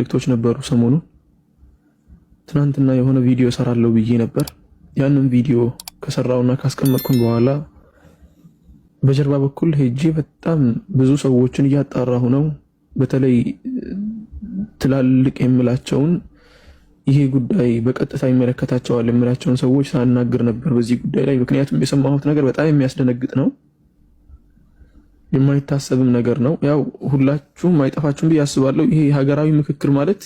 መልእክቶች ነበሩ ሰሞኑን። ትናንትና የሆነ ቪዲዮ ሰራለሁ ብዬ ነበር። ያንን ቪዲዮ ከሰራውና ካስቀመጥኩኝ በኋላ በጀርባ በኩል ሄጄ በጣም ብዙ ሰዎችን እያጣራሁ ነው። በተለይ ትላልቅ የምላቸውን፣ ይሄ ጉዳይ በቀጥታ ይመለከታቸዋል የምላቸውን ሰዎች ሳናግር ነበር በዚህ ጉዳይ ላይ። ምክንያቱም የሰማሁት ነገር በጣም የሚያስደነግጥ ነው፣ የማይታሰብም ነገር ነው። ያው ሁላችሁም አይጠፋችሁም ብዬ አስባለሁ። ይሄ ሀገራዊ ምክክር ማለት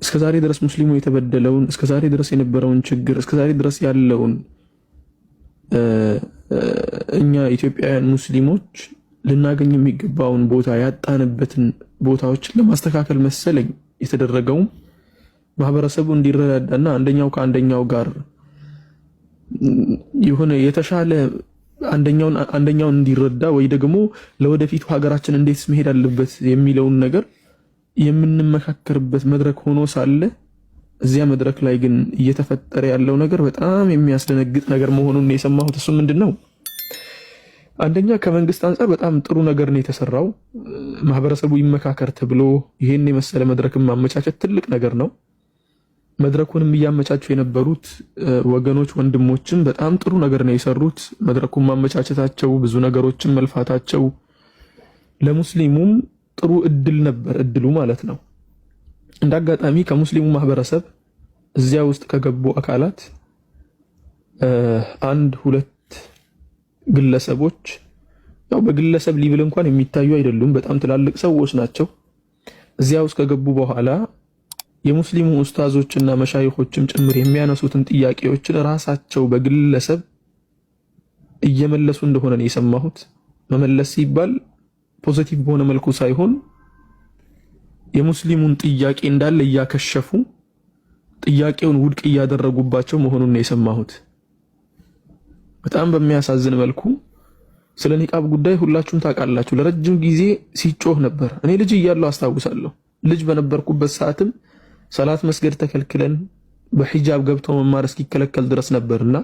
እስከዛሬ ድረስ ሙስሊሙ የተበደለውን፣ እስከዛሬ ድረስ የነበረውን ችግር፣ እስከዛሬ ድረስ ያለውን እኛ ኢትዮጵያውያን ሙስሊሞች ልናገኝ የሚገባውን ቦታ ያጣንበትን ቦታዎችን ለማስተካከል መሰለኝ የተደረገውም። ማህበረሰቡ እንዲረዳዳና አንደኛው ከአንደኛው ጋር የሆነ የተሻለ አንደኛውን አንደኛውን እንዲረዳ ወይ ደግሞ ለወደፊቱ ሀገራችን እንዴት መሄድ አለበት የሚለውን ነገር የምንመካከርበት መድረክ ሆኖ ሳለ እዚያ መድረክ ላይ ግን እየተፈጠረ ያለው ነገር በጣም የሚያስደነግጥ ነገር መሆኑን የሰማሁት። እሱ ምንድን ነው? አንደኛ ከመንግስት አንጻር በጣም ጥሩ ነገር ነው የተሰራው። ማህበረሰቡ ይመካከር ተብሎ ይሄን የመሰለ መድረክን ማመቻቸት ትልቅ ነገር ነው። መድረኩንም እያመቻቹ የነበሩት ወገኖች ወንድሞችም በጣም ጥሩ ነገር ነው የሰሩት። መድረኩን ማመቻቸታቸው፣ ብዙ ነገሮችን መልፋታቸው ለሙስሊሙም ጥሩ እድል ነበር፣ እድሉ ማለት ነው። እንደ አጋጣሚ ከሙስሊሙ ማህበረሰብ እዚያ ውስጥ ከገቡ አካላት አንድ ሁለት ግለሰቦች፣ ያው በግለሰብ level እንኳን የሚታዩ አይደሉም፣ በጣም ትላልቅ ሰዎች ናቸው። እዚያ ውስጥ ከገቡ በኋላ የሙስሊሙ ኡስታዞችና መሻይኾችም ጭምር የሚያነሱትን ጥያቄዎችን ራሳቸው በግለሰብ እየመለሱ እንደሆነ ነው የሰማሁት። መመለስ ሲባል positive በሆነ መልኩ ሳይሆን የሙስሊሙን ጥያቄ እንዳለ እያከሸፉ፣ ጥያቄውን ውድቅ እያደረጉባቸው መሆኑን ነው የሰማሁት። በጣም በሚያሳዝን መልኩ ስለ ኒቃብ ጉዳይ ሁላችሁም ታውቃላችሁ። ለረጅም ጊዜ ሲጮህ ነበር። እኔ ልጅ እያለሁ አስታውሳለሁ። ልጅ በነበርኩበት ሰዓትም ሰላት መስገድ ተከልክለን በሂጃብ ገብቶ መማር እስኪከለከል ድረስ ነበርና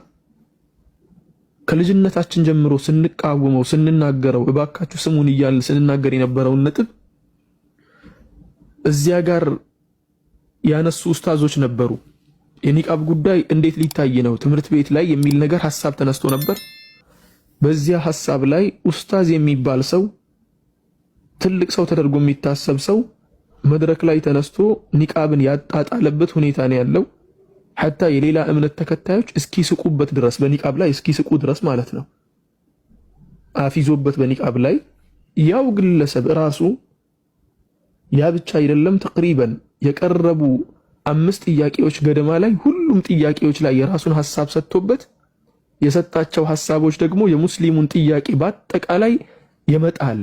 ከልጅነታችን ጀምሮ ስንቃወመው፣ ስንናገረው፣ እባካችሁ ስሙን እያልን ስንናገር የነበረውን ነጥብ እዚያ ጋር ያነሱ ኡስታዞች ነበሩ። የኒቃብ ጉዳይ እንዴት ሊታይ ነው ትምህርት ቤት ላይ የሚል ነገር ሐሳብ ተነስቶ ነበር። በዚያ ሐሳብ ላይ ኡስታዝ የሚባል ሰው፣ ትልቅ ሰው ተደርጎ የሚታሰብ ሰው መድረክ ላይ ተነስቶ ኒቃብን ያጣጣለበት ሁኔታ ነው ያለው። حتى የሌላ እምነት ተከታዮች እስኪስቁበት ድረስ፣ በኒቃብ ላይ እስኪስቁ ድረስ ማለት ነው። አፊዞበት በኒቃብ ላይ ያው ግለሰብ ራሱ። ያ ብቻ አይደለም፣ تقريبا የቀረቡ አምስት ጥያቄዎች ገደማ ላይ ሁሉም ጥያቄዎች ላይ የራሱን ሐሳብ ሰጥቶበት የሰጣቸው ሐሳቦች ደግሞ የሙስሊሙን ጥያቄ በአጠቃላይ የመጣል፣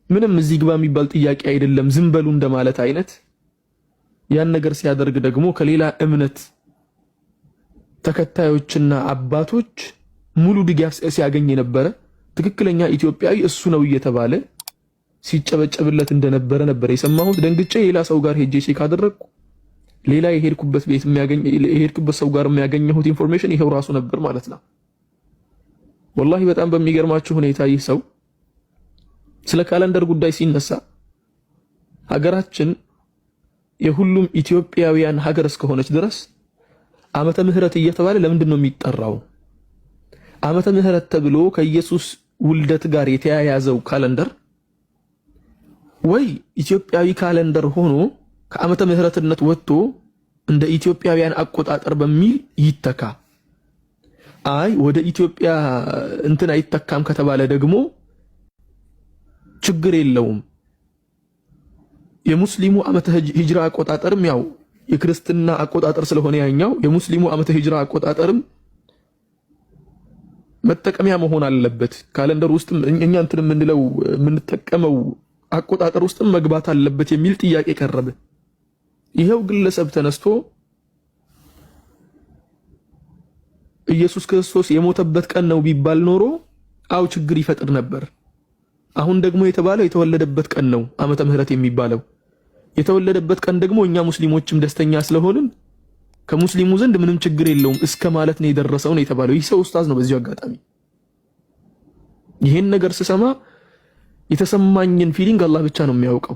ምንም እዚህ ግባ የሚባል ጥያቄ አይደለም፣ ዝም በሉ እንደማለት አይነት። ያን ነገር ሲያደርግ ደግሞ ከሌላ እምነት ተከታዮችና አባቶች ሙሉ ድጋፍ ሲያገኝ የነበረ፣ ትክክለኛ ኢትዮጵያዊ እሱ ነው እየተባለ ሲጨበጨብለት እንደነበረ ነበር የሰማሁት። ደንግጬ ሌላ ሰው ጋር ሄጄ check አደረግኩ። ሌላ የሄድኩበት ቤት የሄድኩበት ሰው ጋር የሚያገኘሁት information ይሄው ራሱ ነበር ማለት ነው። ወላሂ በጣም በሚገርማችሁ ሁኔታ ይህ ሰው ስለ calendar ጉዳይ ሲነሳ ሀገራችን የሁሉም ኢትዮጵያውያን ሀገር እስከሆነች ድረስ ዓመተ ምህረት እየተባለ ለምንድን ነው የሚጠራው? ዓመተ ምህረት ተብሎ ከኢየሱስ ውልደት ጋር የተያያዘው calendar ወይ ኢትዮጵያዊ calendar ሆኖ ከዓመተ ምህረትነት ወጥቶ እንደ ኢትዮጵያውያን አቆጣጠር በሚል ይተካ። አይ ወደ ኢትዮጵያ እንትን አይተካም ከተባለ ደግሞ ችግር የለውም። የሙስሊሙ ዓመተ ሂጅራ አቆጣጠርም ያው የክርስትና አቆጣጠር ስለሆነ ያኛው የሙስሊሙ ዓመተ ሂጅራ አቆጣጠርም መጠቀሚያ መሆን አለበት። calendar ውስጥም እኛ እንትን የምንለው የምንጠቀመው አቆጣጠር ውስጥም መግባት አለበት የሚል ጥያቄ ቀረበ። ይኸው ግለሰብ ተነስቶ ኢየሱስ ክርስቶስ የሞተበት ቀን ነው ቢባል ኖሮ አው ችግር ይፈጥር ነበር። አሁን ደግሞ የተባለው የተወለደበት ቀን ነው ዓመተ ምህረት የሚባለው። የተወለደበት ቀን ደግሞ እኛ ሙስሊሞችም ደስተኛ ስለሆንን ከሙስሊሙ ዘንድ ምንም ችግር የለውም እስከ ማለት ነው የደረሰው ነው የተባለው። ይህ ሰው ኡስታዝ ነው። በዚሁ አጋጣሚ ይሄን ነገር ስሰማ የተሰማኝን feeling አላህ ብቻ ነው የሚያውቀው።